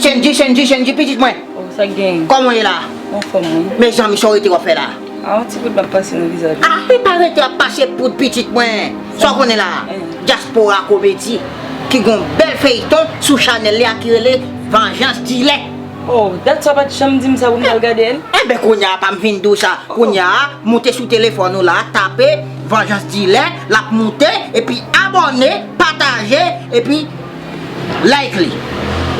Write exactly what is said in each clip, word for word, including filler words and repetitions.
Sendy, Sendy, Sendy, pitit mwen. Oh, sa k genyen? Kòman w ye la? Anfòm, wi. Mezanmi, sa w rete w ap fè la? A, yon ti poud m ap pase nan vizaj ou. A, li pa rete ap pase poud, pitit mwen. Sa w konnen la? Eh. Dyaspora Komedi, ki gon bèl feyton sou chanèl li a ki rele Vanjans Dilè. Oh, dat sa w pa t janm di m sa pou m t al gade l? Enben, kounye a, pa m vin di w sa. Oh. Kounye a, moute sou telefòn ou la, tape Vanjans Dilè, l ap moute, epi abòne, pataje, epi like li.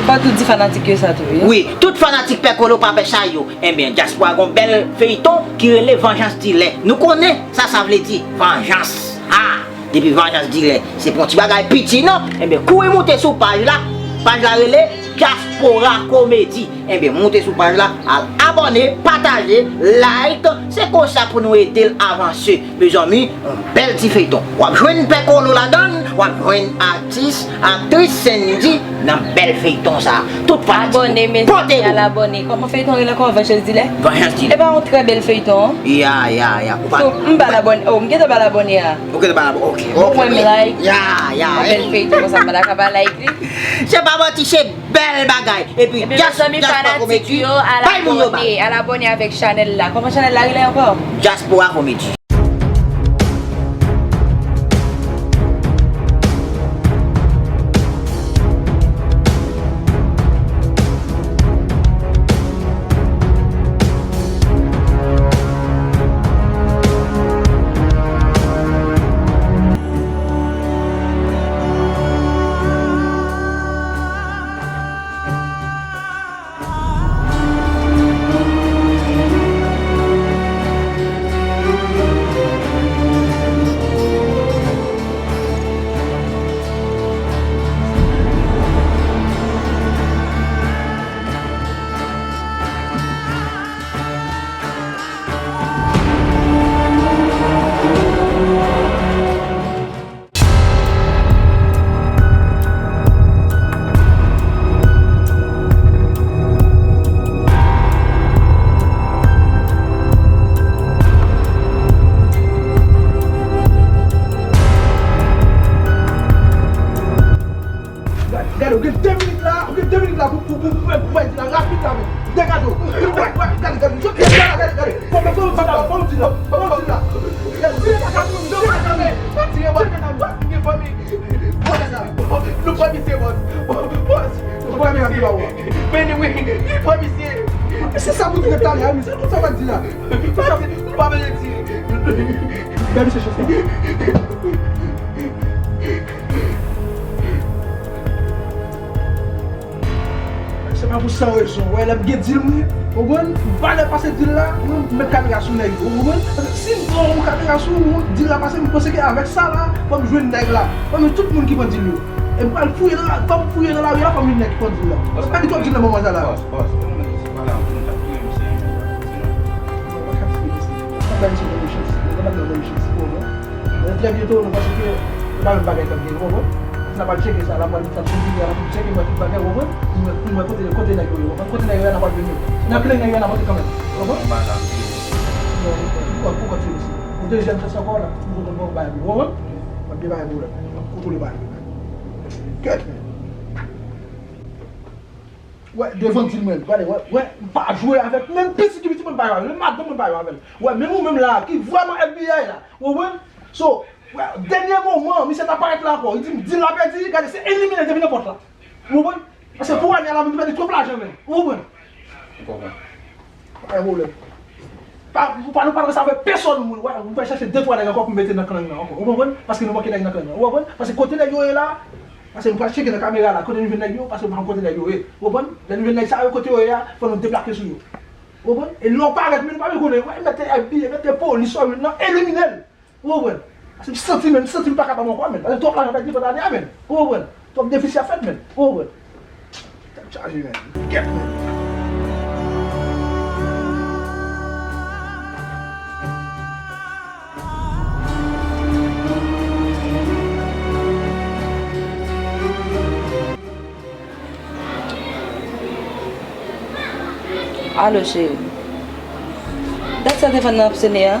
Ou pa tou di fanatik yo sa tou, wi? Wi, tout fanatik Pè Kolo pa fè sa yo. Enben, dyaspora gon bèl feyton ki rele Vanjans Dilè. Nou konnen sa sa vle di, vanjans. Ha! Depi Vanjans Dilè, se pa yon ti bagay piti non. Enben, kouri moute sou paj la. Paj la rele Dyaspora Komedi. Enben, moute sou paj la, al abòne, pataje, like. Se konsa pou nou ede l avanse. Mezanmi, yon bèl ti feyton. W ap jwenn Pè Kolo ladan l, w ap jwenn atis, aktris Sendy nan bèl feyton sa. Tout fanatik, abòne, mezanmi, al abòne. Kòman feyton rele ankò? Vanjans Dilè? Vanjans Dilè. E pa yon trè bèl feyton? Ya, ya, ya. Ou pa... So, m pa l abòne. Oh, m gentan pa l abòne a. Ou gentan pa l abòne. Ok, ok. Ou wè m like. Ya, ya. Yon bèl feyton konsa, m pa ta ka pa like li. Se pa manti, se bèl bagay. Epi, dyaspora Komedi, bay moun yo bal. Al abòne avèk chanèl la. Kòman chanèl la rele ankò? Dyaspora Komedi. Gade, gade, ou gen de minit la, ou gen de minit la pou, pou, pou, pou, pou bay di la rapid la, men. Degaje w. Gade, gade, gade, gade, gade, gade, gade. Fò, fò, fò, fò, fò, fò, di la, fò, fò, di la. Gade, di la, gade, di la, gade. Pa tire, bò, gade, gade, gade, fanmi. Bò, gade, gade. Nou pa misye, bòs. Bòs. Nou pa misye. Beni, wi. Pa misye. Se sa pou di talè a, wi. Se tout sa w pa di la. Bòs, nou pa bezwen tire. Gade, misye, chans la. Se pa pou san rezon. Wè, lè m gen dil mwen, ou konprann? M pa lè pase dil la, mwen, m met kamera sou nèg yo, ou konprann? Paske si m pran yon kamera sou yon dil la pase, m panse ke avèk sa la, fò m jwenn nèg la. Fò m jwenn tout moun ki pran dil yo. E m pral fouye nan la, fò m fouye nan lari a, fò m jwenn nèg ki pran dil la. Paske pa gen twòp dil nan moman sa la. Bòs, bòs, ou konn mwen di se pa la, ou konn tap touye m, se, se non. Mwen pa ka fouye, se, mwen pa bay misye yon chans. Mwen pa bay yon chans, ou konprann? Trè byento, nou panse ke se pa menm bagay k ap gen, ou konprann? N ap al tcheke sa, n ap al fè sou video, n ap tcheke, wè tout bagay, ou konprann? Pou n wè, pou n wè kote, kote nèg yo ye, ou konprann? Kote nèg yo ye, n ap al jwenn yo. N ap jwenn nèg yo, n ap antre kanmenm, ou konprann? Non, ou konn, ou konn tire misye. Ou dezyèm chans ankò la, m kontan pou bay pou, ou konprann? M ap byen bay pou ou la, m ap kontwole bagay yo. Kèt, men. Wè, devan dil mwen, gade, wè, wè, m pa jwe avèk menm piti ki piti mwen, m pa jwe avèl, menm madanm mwen, m pa jwe avèl. Wè, menm ou menm la, ki vrèman F B I la, ou konprann? So, wè, dènye moman, misye ta parèt la ankò, li di m dil la pèdi, gade, se elimine depi nan pòt la. Ou konprann? Paske pou ane a la, nou pèdi twòp lajan, men. Ou konprann? M konprann. Pa gen pwoblèm. Pa, pa, nou pa resevwa pèsòn moun. Wè, nou pral chèche de twa nèg ankò pou mete nan klan nan ankò. Ou konprann? Paske nou manke nèg nan klan nan. Ou konprann? Paske kote nèg yo ye la, paske nou pral tcheke nan kamera la, kote nou jwenn nèg yo, paske nou pa konn kote nèg yo ye. Ou konprann? Lè nou jwenn nèg sa yo, kote yo ye a, fò nou deplake sou yo. Ou konprann? E lè w parèt, men nou pa vle konnen. Wè, mete F B I, mete polis, wè, men nan elimine l. Ou konprann? Paske m santi, men, m santi m pa kapab ankò, men. Paske twòp lajan pèdi pandan ane a, men. Ou konprann? Twòp defisi ap fèt, men. Ou konprann? Tèt chaje, men. Gèt, men. Alo, cheri. Dat sa telefòn nan ap sone a?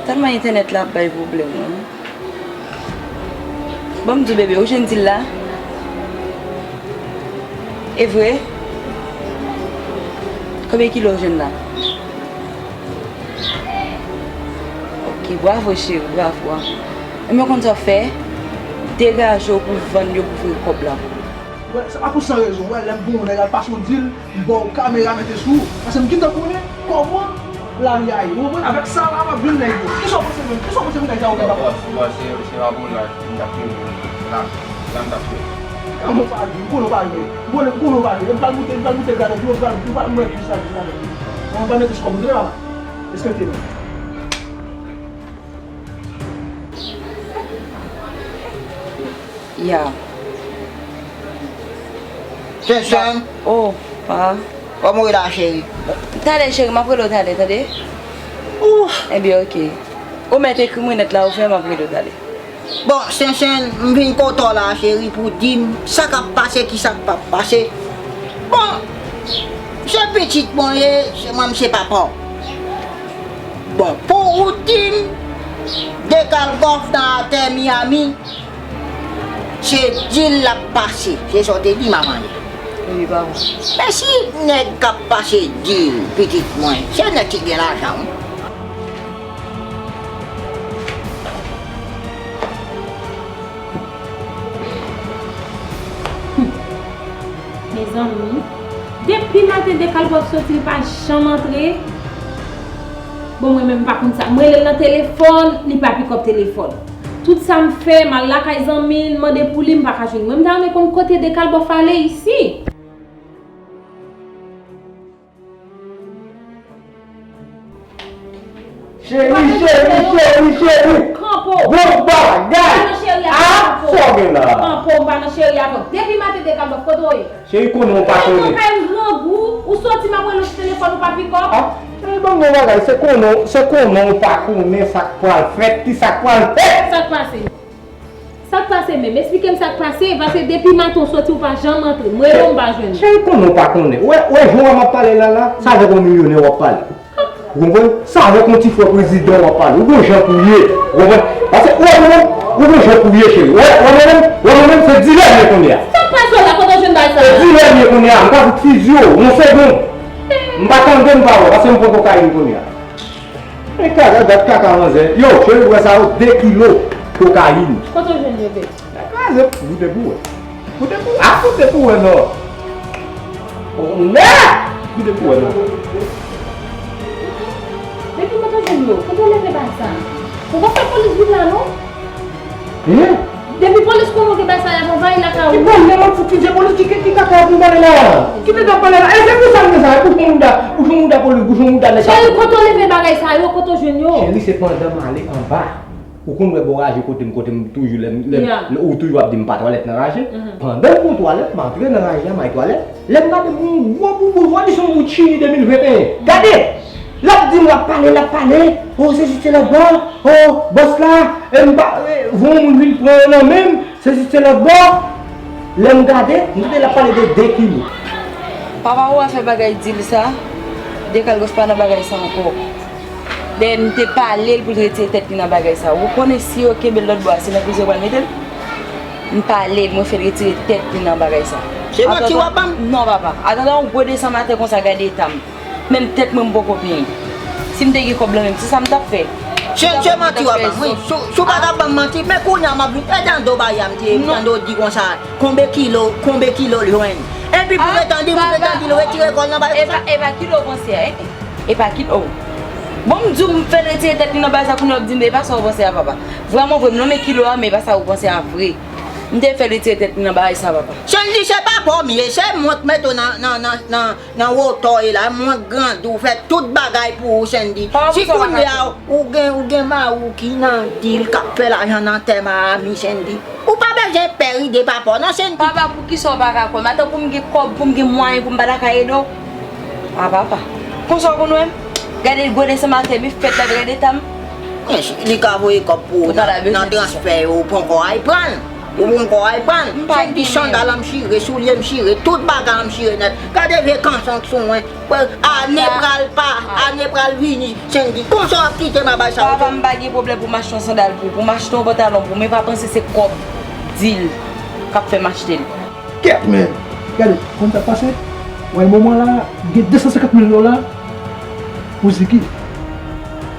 Tèlman entènèt la ap bay pwoblèm, wi. Bon, m di w, bebe, ou jwenn dil la? E vre? Konbyen kilo w jwenn la? Ok, bravo, cheri, bravo. Ebyen, w konn sa w fè? Degaje w pou w vann yo pou w voye kòb la pou mwen. Wè, se pa pou san rezon. Wè, lè m gen yon nèg al pase yon dil, m ba w kamera mete sou ou. Paske m gentan konnen kòman lavi a ye. Ou konprann? Avèk sa la, m ap jwenn nèg yo. Kisa w panse menm? Kisa w panse moun nèg sa yo gentan fè? Bòs, bòs, se, se pa pou laj m t ap jwe. La, la m t ap jwe. Kòman w pa jwe? M konnen w pa jwe. M konnen, m konnen w pa jwe. M pral moute, m pral moute gade pou yo, m pral, m pral mwen ki sa ki gade. Mwen pa mete sou kòm, tande papa. Respekte nou. Ya. Shenn, shenn. Oh, pa. Kòman w ye la, cheri? Talè, cheri, m ap rele w talè, tande? Ou. Ebyen, ok. Ou mèt ekri mwen nèt la, ou fè m ap rele w talè. Bon, Shenn, shenn, m vin kote w la, cheri, pou w di m sa k ap pase, ki sa k p ap pase. Bon, se pitit mwen ye, se mwen, m se papa w. Bon, pou ou di m, Dekalgòf nan atè Miami, se dil l ap pase. Se sa w te di m avan yè. Wi, papa. Men si nèg k ap pase dil, pitit mwen, se nèg ki gen lajan, wi. Mezanmi, depi maten Dekalgòf soti, li pa janm antre. Bon, mwen menm, m pa konn sa. M rele l nan telefòn, li pa pikòp telefòn. Tout sa m fè, m al lakay zanmi l, mande pou li, m pa ka jwenn li. Mwen, m ta renmen konn kote Dekalgòf ale isi. Cheri, cheri, cheri, cheri. Kanpo. Bon bagay. Kanpo, cheri, ah, sa w gen la? Kanpo, m pa nan cheri avè w. Depi maten Dekalgòf, kote w ye? Cheri, konnen w pa konnen. Cheri, kay m grangou, ou soti m ap rele w sou telefòn, ou pa pikòp. Ah, cheri, ban m yon bagay, se konnen, se konnen w pa konnen sa k pral fèt, ki sa k pral fèt. Sa k pase? Sa k pase menm? Esplike m sa k pase, paske depi maten w soti, ou pa janm antre. M rele w, m pa jwenn ou. Cheri, konnen w pa konnen. Ou wè, ou wè jan w ap pale la, la, se avèk yon milyonè w ap pale. Ou konprann? Se avèk yon ti frè prezidan w ap pale. Ou gon jan pou w ye. Ou konprann? Paske ou wè mwen menm, ou gon jan pou w ye, cheri. Ou wè, ou wè mwen menm, ou wè mwen menm, se dilè m ye kounye a. Sa k pase w la, kote w jwenn bagay sa a? Se dilè m ye kounye a. M ka fout fiziye w, yon segonn. M pa tande, m pa wè, paske m pran kokayin kounye a. Men kaka, gad kaka manzè. Yo, cheri, wè sa yo, de kilo kokayin. Kote w jwenn yo, bebe? Kraze, goute pou wè. Goute pou, a, goute pou wè non. Nè! Goute pou wè non. Depi kote w jwenn yo? Kote w leve bay sa? Ou pa fè polis vin la non? Hein? Depi polis konnen w gen bay sa, y ap anvayi lakay ou. Ki pwoblèm ap fout ki je polis ki, ki, ki kaka ap anvayi la? Ki nèg ap pale la? E se pou sa m gen sa, bouch yon mouda, bouch yon mouda polis, bouch yon mouda nèg. Cheri, kote w leve bagay sa yo, kote w jwenn yo? Cheri, se pandan m ale anba. Ou konn wè bò raje kote m, kote m toujou lè m, lè m, ou toujou ap di m pa twalèt nan raje. Pandan m pran twalèt, m antre nan raje a, m al twalèt. Lè m gade m wè yon gwo boubou, jodi se yon bout chini de mil venteyen. Gade! L ap di m, l ap pale, l ap pale. O, sesi se lòt bò. O, bòs la, e m pa, e, voye yon moun vin pran yo nan men m. Sesi se lòt bò. Lè m gade, m tande l ap pale de de kilo. Papa, ou wè afè bagay dil sa, Dekalgòf pa nan bagay sa ankò. Dayè, m te pale l pou l retire tèt li nan bagay sa. Ou konnen si yo kenbe l lòt bò a, se nan prizon yo pral mete l? M pale l, mwen fè l retire tèt li nan bagay sa. Se manti w ap ban m? Non, papa. Atandan yon gwo desanm atè konsa, gade eta m. Menm tèt mwen m poko penyen. Si m te gen kòb lan menm, se sa m t ap fè. Se, se manti w ap ban m, wi. Si, si w pa t ap ban m manti, men kounye a m ap vin, e nan do bagay a m te, m tande w di konsa, konbe kilo, konbe kilo l jwenn. Epi pou pretan di, pou pretan di l retire kò l nan bagay konsa. E pa, e pa kilo w panse a, en? E pa kilo w. Bon, m di w m fè l retire tèt li nan bagay sa, kounye a w ap di m e pa sa w panse a, papa. Vrèman vre, m nonmen kilo a, men e pa sa w panse a vre. M te fè l retire tèt li nan bagay sa, papa. Shandy, se pa pòmye, se mwen k mete w nan, nan, nan, nan, nan wotè w ye la, mwen k grandi w, fè tout bagay pou ou, Shandy. Si kounye a ou gen, ou gen mari w ki nan dil k ap fè lajan nan tè Miami, Shandy, ou pa bezwen pè ride papa w non, Shandy. Papa, poukisa w pa ka kwè m? Atan pou m gen kòb, pou m gen mwayen, pou m pa ta ka ede w? A papa. Konsa w konn wè m? Gade gwo desanm atè, men fèt la, gade eta m. Men li ka voye kòb pou ou nan, nan transfè yo, ou poko al pran l. Ou poko al pran l. Shandy, sandal an m chire, soulye m chire, tout bagay an m chire nèt. Gade vye kanson k sou mwen. Ane pral pa, ane pral vini, Shandy. Konsa w ap kite m a bay sa yo? Papa, m pa gen pwoblèm pou m achte yon sandal pou ou, pou m achte yon pantalon pou ou, men pa panse se kòb. di l k ap fè m achte l. Kèt, men! Gade, konn sa k pase? Wè, moman la, gen de san senkant mil dola pou Ziki.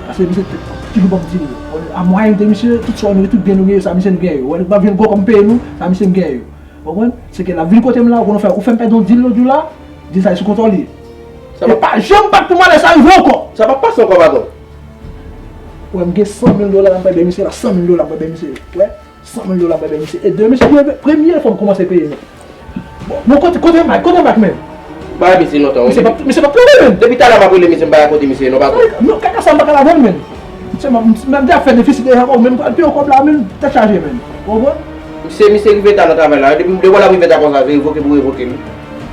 Paske misye te toujou ban m di l yo. A mwayen de misye, tout sa nou gen, tout byen nou gen yo, sa misye nou gen yo. Wè, l ap vin gwo kòm peye nou, sa misye nou gen yo. Ou konprann? Se ke l ap vin kote m la, ou konn ou fè, ou fè m pèdi yon dil lòt jou la, dil sa sou kontwòl li. Sa e pa janm bat pou m ale sa rive ankò. Sa p ap pase ankò, patwon. Wè, m gen san mil dola la, m bay bay misye la, san mil dola m bay bay misye. Wè, san mil dola m bay bay misye. E demen misye premye fwa m kòmanse peye, men. Bon, bon, kote, kote Mike, kote Mike, men? M pa wè misye lontan, wi. Misye p ap, misye p ap twouve, men. Depi talè m ap rele misye, m pa wè kote misye ye non, patwon. Non, kaka sa m pa ka ladan l, men. Se m, m, m ap deja fè defisi deja, men m pral peye kòb la, men tèt chaje, men. Ou konprann? Misye, misye rive ta nan travay la. Depi, depi w ap rive ta konsa, se revoke pou revoke l.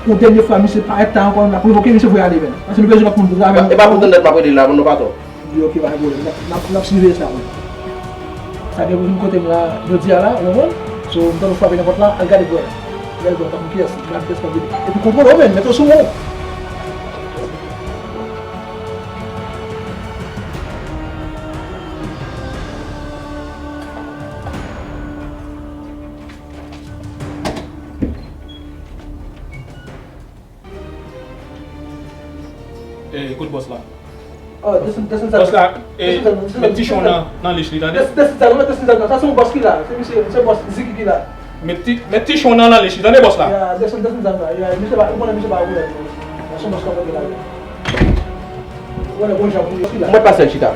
Yon dènye fwa, misye parèt ta ankò, n ap revoke, misye voye ale, men. Paske nou bezwen lòt moun pou travay. E pa pou tanndat m ap rele la, non, patwon. M di, "Ok, pa gen pwoblèm. N ap, n ap, n ap siveye sa, wi." Sa gen pou vin kote m la, jodi a la, ou konprann? So, m tande w frape nan pòt la, al gade pou wè. Al gade pou wè, pa konn kiyès, m ap desann vini. Epi kontwole w, men, mete w sou men w. Eh, kote bòs la? Oh, desann, desann sa. Bòs la, eh, desann sa, desann sa, met ti chon nan, nan lech li, tande? Desann, desann sa, non, desann sa, non. Sa se yon bòs ki la. Se misye, se bòs Ziki ki la. Met ti, met ti chon nan, nan lech li, tande, bòs la? Ya, desann, desann sa, non. Ya, misye pa, ou konnen misye pa pwoblèm. Nan son bòs ka pote la. Ou konnen bon jan pou misye la. Mwen pa sèl chita.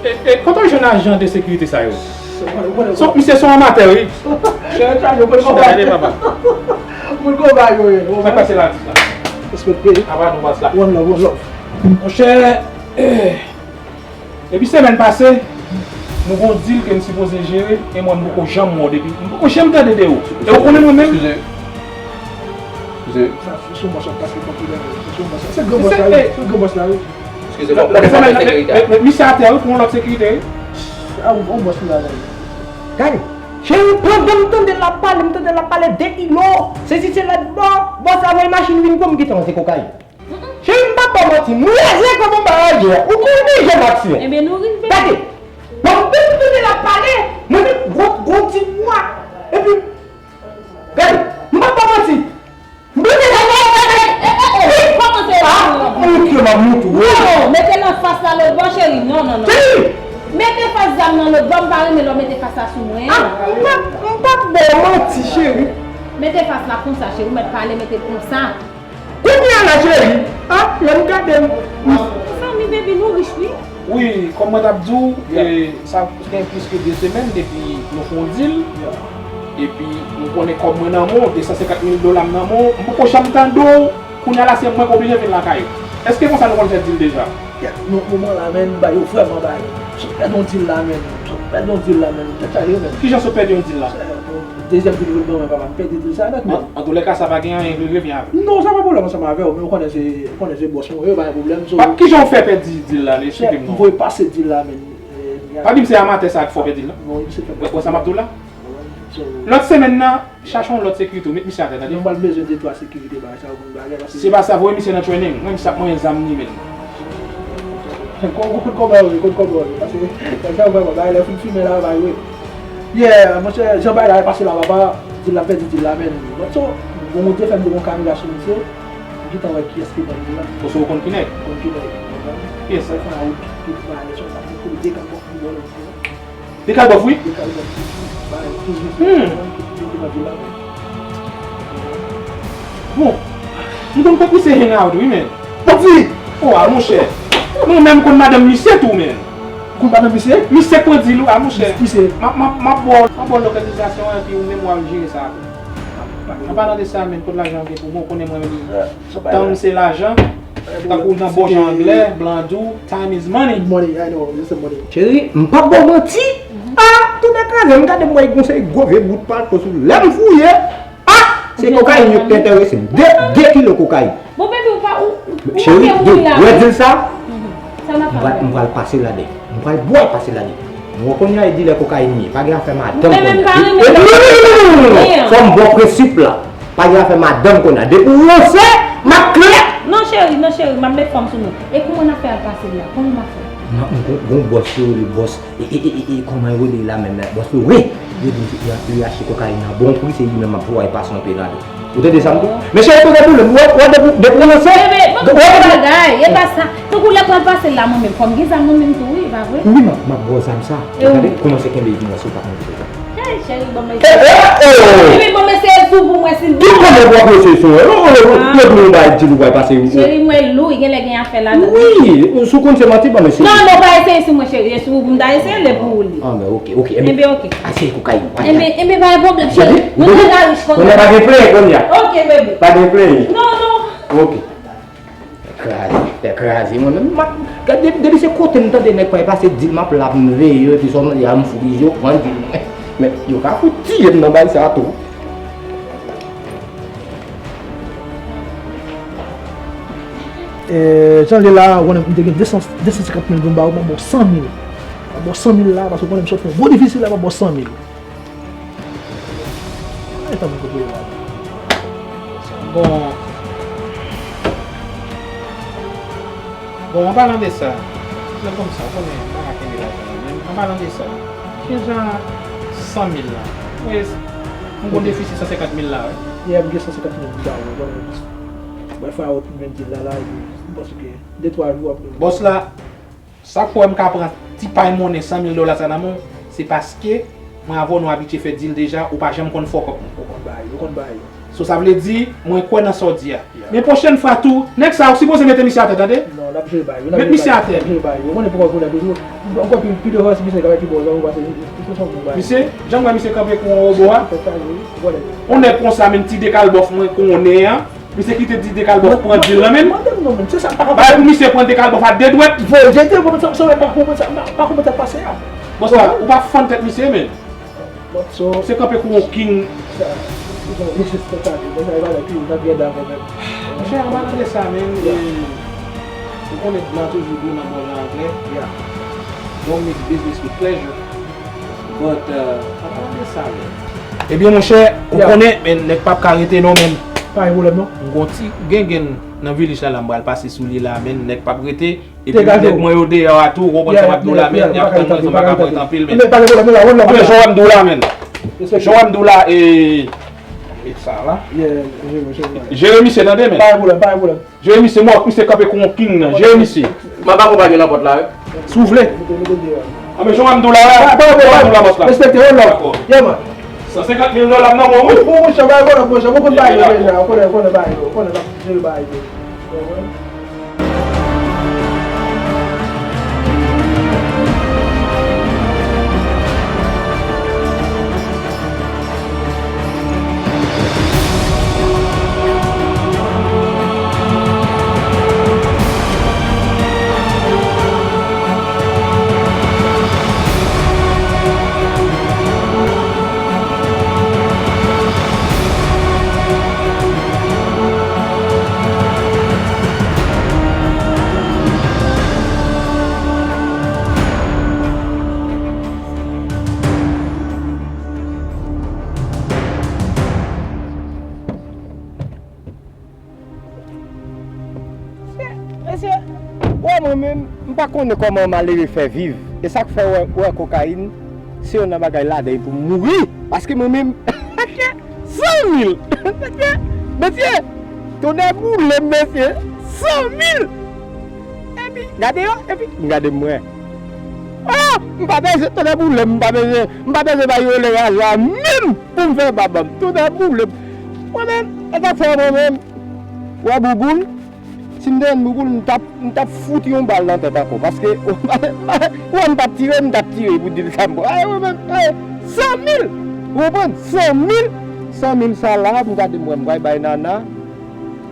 E, e, kote w jwenn ajan de sekirite sa yo? Se mwen, ou konnen. So, misye se yon amatè, wi. Chè, chè, yo konn konba. Chita, papa. Moun konba yo ye. Sa k pase la, atis la? Respekte. Apa nou bòs la? One love, one love. Monchè, eh, depi semèn pase, nou gon dil ke m sipoze jere, e mwen m poko janm wè w depi. M poko janm tande de ou. E ou konnen mwen menm? Eskize. Eskize. Sa, se sou mwen sa pase konfidans. Se sou mwen sa. Se gran bòs la, wi. Se gran bòs la, wi. Eskize, bon, bon, bon, sekirite. Met, met, met misye atè, wi, pou yon lòt sekirite, wi. A, yon, yon bòs ki la, la. Gade. Cheri, pandan m tande l ap pale, m tande l ap pale de kilo, sesi sela, bò, bòs la voye machin vin pran m, m gentan panse kokayin. Cheri, m p ap ba w manti, m reze kòm yon barajè, ou konnen jan m aksyon. Ebyen, nou rive. Gade, pandan m tande l ap pale, mwen menm, gwo, gwo ti bwa, epi, gade, m p ap ba w manti. Mwen te gade, gade, gade, e, e, e, e, kòmanse la. Ah, montre m ap montre w. Non, mete l anfas la lòt bò, cheri. Non, non, non. Cheri! Mete fas zam nan lòt bò, m pa renmen lè w mete fas la sou mwen. Ah, m p ap, m p ap ba w manti, cheri. Mete fas la konsa, cheri. Ou mèt pale, mete l konsa. Kounye a la, cheri. Ah, lè m gade m. Fanmi, baby, nou rich, wi. Wi, kòm mwen t ap di w, e, sa gen plis ke de semèn depi nou fè yon dil. Epi, nou konnen kòb mwen nan men w, de san senkant mil dola m nan men w. M poko janm tande w, kounye a la se mwen k oblije vin lakay ou. Èske konsa nou konn fè dil deja? Ya, nou, moman la, men, ba yo vrèman ba yo. Sot pèdi yon dil la, men. Sot pèdi yon dil la, men. Tèt chaje, men. Kijan sot pèdi yon dil la? Dezyèm dil yo ban mwen, papa, m pèdi dil sa nèt, men. An, antoulèka, sa pa gen anyen k revyen avè w. Non, sa pa pwoblèm ansanm avè w, men ou konnen se, ou konnen se bòs mwen ye, pa gen pwoblèm, so. Kijan w fè pèdi dil la, eksplike m non. M voye pase dil la, men. Pa di m se amatè sa k fè w pèdi l, non? Non, se fè. Ou wè sa m ap di w la? Lòt semèn nan, chache yon lòt sekirite, ou met misye atè, tande? Nou pral bezwen de twa sekirite, bagay sa yo, konn bagay, paske. Se pa sa, voye misye nan training. Mwen, misye ap manyen zam li menm. Kout kòb yo, kout kòb yo, paske, bagay sa yo vrèman, bagay lè fin fimen la, bagay wi. Yeah, monchè, jan bagay la pase la, papa, dil la pèdi dil la, men. Bon, so, bon, Bondye fè m te gon kamera sou misye, m gentan wè kiyès ki ban dil la. Paske ou konn ki nèg? Konn ki nèg. Yes. Mwen fè wout, tout bagay, sa, sa, pou de kal bòf, pou bon, de kal bòf, wi? De kal bòf, bagay, toujou, hmm, ki te ban dil la, men. Bon, m konn kot misye hang out, wi, men. Pati! O, a, monchè. Mwen menm konn madanm misye tou, men. Ou konn madanm misye? Misye k pran dil ou, a, monchè. Misye. M ap, m ap, m ap ba w, m ap ba w lokalizasyon an, epi ou menm w al jere sa. An palan de sa, men, kot lajan an gen pou mwen, ou konnen mwen menm. Tan m se lajan. Tankou nan bòj anglè, blan di w, time is money. Money, I know, it's a money. Cheri, m p ap ba w manti. Ah, tout ekraze, m gade m wè yon seri gwo vye bout palto sou lè m fouye. Ah! Se kokayin yo ki te enterese m. De, de kilo kokayin. Bon, baby, ou pa, ou, ou, ou. Cheri, ou wè dil sa? Mhm. Sa n ap fè? M pral, m pral pase ladan. M pral bwè pase ladan. Mwen kounye a e dilè kokayin m ye. Pa gen afè madanm kounye a. Mwen menm pa renmen lè. Non, non, non, non, non, non. Fò m ba w prensip la. Pa gen afè madanm kounye a. Depi w ranse, m ap klè. Non, cheri, non, cheri, m ap met fòm sou nou. E kòman n ap fè al pase la? Kòman n ap fè? Mwen, mwen gon, gon bòs yo rele bòs, e, e, e, e, e, kòman yo rele la menm la? Bòs Lore. Yo di li, li achte kokayin nan bon pri, se li menm m ap voye pase yon pe nan li. Ou tande sa m di? Men cheri, tande boulem, ou wè, ou wè depi, depi ou lanse, bebe, mwen ou wè depi bagay, e pa sa. Tankou lè pral pase la, mwen menm, fò m gen zam mwen menm tou, wi, e pa vre? Wi, m ap, m ap ba w zam sa. Ou tande? Kòmanse kenbe li, mwen, si w pa konn kote sa. Hey, cheri, bon, men. Eh, eh, oh! Cheri, bon, men, se sou pou mwen, silvouplè. Tout kòman w ap rete sou mwen? Non, non, non, non, non, bay di l ou pral pase. Cheri, mwen lou, gen lè gen afè ladan. Wi, si w konn se manti, ban mwen, cheri. Non, non, pa eseye sou mwen, cheri. E sou ou pou m ta eseye, lè pou ou li. Ah, men, ok, ok. Enben, ok. Ase kokayin. Enben, enben, pa gen pwoblèm, cheri. Mwen deja rich konnen. Konnen pa gen plen, konnen. Ok, bebe. Pa gen plen. Non, non. Ok. Fè kraze, fè kraze. Mwen menm, m ap, gade, depi, depi se kote m tande nèg pral pase di l, m ap la pou m veye yo, epi sòlman y a m fou, yo pran di l. Men, yo ka fout tiye m nan bay sa tou. E, jan l ye la, ou konnen m te gen de san, de san senkant mil pou m ba ou, m ap ba w san mil. M ap ba w san mil la, paske ou konnen m sot nan gwo difisil la, m ap ba w san mil. Etan mwen kote yo la. Bon. Bon, an palan de sa, se konsa, ou konnen, m pa ka kenbe lajan nan men m. An palan de sa, kijan san mil la? Ou wè, m gon defisi san senkant mil la, wi. Yè, m gen san senkant mil m ba ou, ou konnen. Mwen fè a wòt mwen di la, la, epi m panse ke de twa jou apre. Bòs la, sa k fè w wè m ka pran ti pay monnen san mil dola sa nan men w, se paske mwen avè w nou abitye fè deal deja, ou pa janm konn fè w kòb mwen. Ou konn bay, ou konn bay. So, sa vle di, mwen kwè nan sa w di a. Yeah. Men pwochèn fwa tou, nèg sa yo sipoze mete misye atè, tande? Non, n ap jere bay, wi, n ap jere bay. Met misye atè. N ap jere bay, wi. Ou konnen pou kòb konnen toujou. Ankò pi, pi devan, si misye ka bay pi bon, ou pa se, se, se son bon bay. Misye, jan m wè misye kanpe kou yon wobo a. Tèt chaje, wi. Ou konnen. Yon nèg konsa, menm ti dekalbòf mwen konnen an. Misye kite di dekalbòf pran dil nan men l. Mande m non, men se sa m pa konprann. Bay pou misye pran dekalbòf a de dwèt. Voye jete, mwen menm sa, sa, m pa konprann sa, m pa, pa konprann sa k pase a. Bon, sa, ou pa fann tèt misye, men. Bon, so, se kanpe kou yon king. Sa, misye se sa, misye se sa, e pa la ki, n ap gen davè menm. Monchè, an palan de sa, men, e, ou konnen blan toujou di w nan bon jan anglè. Yeah. Don't mix business with pleasure. But, uh, an palan de sa, men. Ebyen, monchè, ou konnen, men nèg p ap ka rete non, men. Pa gen pwoblèm, non. M gon ti gengenn nan vilis la, la, m pral pase sou li la, men nèg p ap rete. Epi nèg mwen yo deyò a tou, ou konprann sa m ap di w la, men, y ap tann mwen, sa m pa ka pran anpil, men. Men pa gen pwoblèm, la, wè m la. Anben, jan w wè m di w la, men. Jan w wè m di w la, e, met sa la. Jere misye, tande, men. Pa gen pwoblèm, pa gen pwoblèm. Jere misye, mwen, misye kanpe kou yon king nan. Jere misye. M ap akonpaye nan pòt la, wi. Si w vle. Anben, jan w wè m di w la, jan w wè m di w la, bòs la. Respekte, hold up. Yeah, man. San senkant mil dola m nan men w, wi. Bon, monchè, bay hold up, monchè. Ou konn bagay yo deja, ou konnen, ou konnen bagay yo, ou konnen n ap jere bagay yo. Mesye, mesye, wè mwen menm, m pa konnen kòman malere fè viv. E sa k fè wè, wè kokayin, se youn nan bagay ladan pou m mouri. Paske mwen menm, san mil! Mesye, mesye, tonnè boule m, mesye, san mil! Epi, gade yo, epi, m gade mwen. Ah! M pa bezwen, tonnè boule m, m pa bezwen, m pa bezwen bay yo le raja menm pou m fè bab m. Tonnè boule m. Mwen menm, e sa k fè mwen menm, wè Bouboul, si m te jwenn Bouboul, m t ap, m t ap fout yon bal nan tèt ankò. Paske, wè m p ap tire, m t ap tire pou di l sa m pran. Ay, mwen menm, ay, san mil! Ou konprann? San mil! San mil sa la, m gade m wè m pral bay Nana.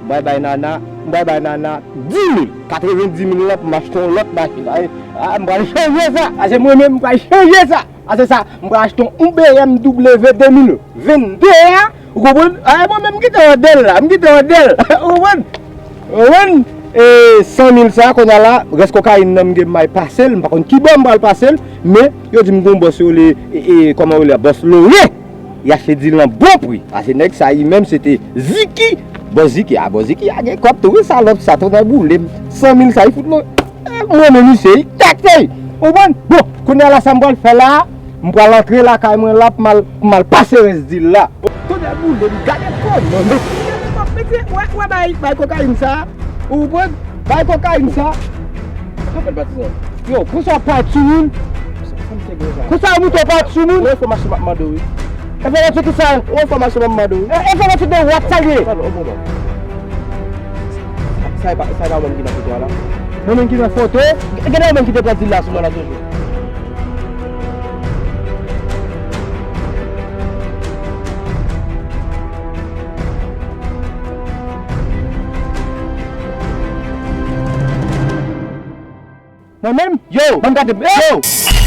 M pral bay Nana, m pral bay Nana dis mil. Katrevenndis mil lan pou m achte yon lòt machin. Ay, ah, m pral chanje sa. Ase mwen menm, m pral chanje sa. Ase sa, m pral achte yon B M W de mil vennde a. Ou konprann? Ay, mwen menm, m kite randèl la. M kite randèl. Ou konprann? Ou konprann? E san mil sa, kounye a la, rès kokayin nan m gen m al pase l. M pa konn ki bò m pral pase l. Men, yo di m gon bòs yo rele, e, e, kòman yo rele a? Bòs Lore. Y achte dil nan bon pri. Paske nèg sa, li menm, se te Ziki. Bò Ziki, a, bò Ziki a gen kòb tou, wi, salòp sa, tonnè boule m. San mil sa, li fout lwen. E, M renmen misye, wi. Tèt, wi. Ou konprann? Bon, kounye a la, sa m pral fè la, m pral antre lakay mwen la, pou m al, pou m al pase rès dil la. Tonnè boule m, gade kòman, men. Mete, wè, wè, bay, bay kokayin sa. Ou konprann? Bay kokayin sa. Sa fè l patizan. Yo, konsa w ap parèt sou moun. Sa, sa m te gen sa. Konsa w moute w parèt sou moun. Yon enfòmasyon m ap mande w, wi. Enfòmasyon ki sa? Yon enfòmasyon m ap mande w, wi. E, enfòmasyon de what sa l ye? Pardon, yon moman. Sa, sa e pa, sa e pa mwen ki nan foto a la? Mwen menm ki nan foto? Gen de moun ki te pran dil la sou mwen la toujou. Mwen menm? Yo! Ban m gade. Yo!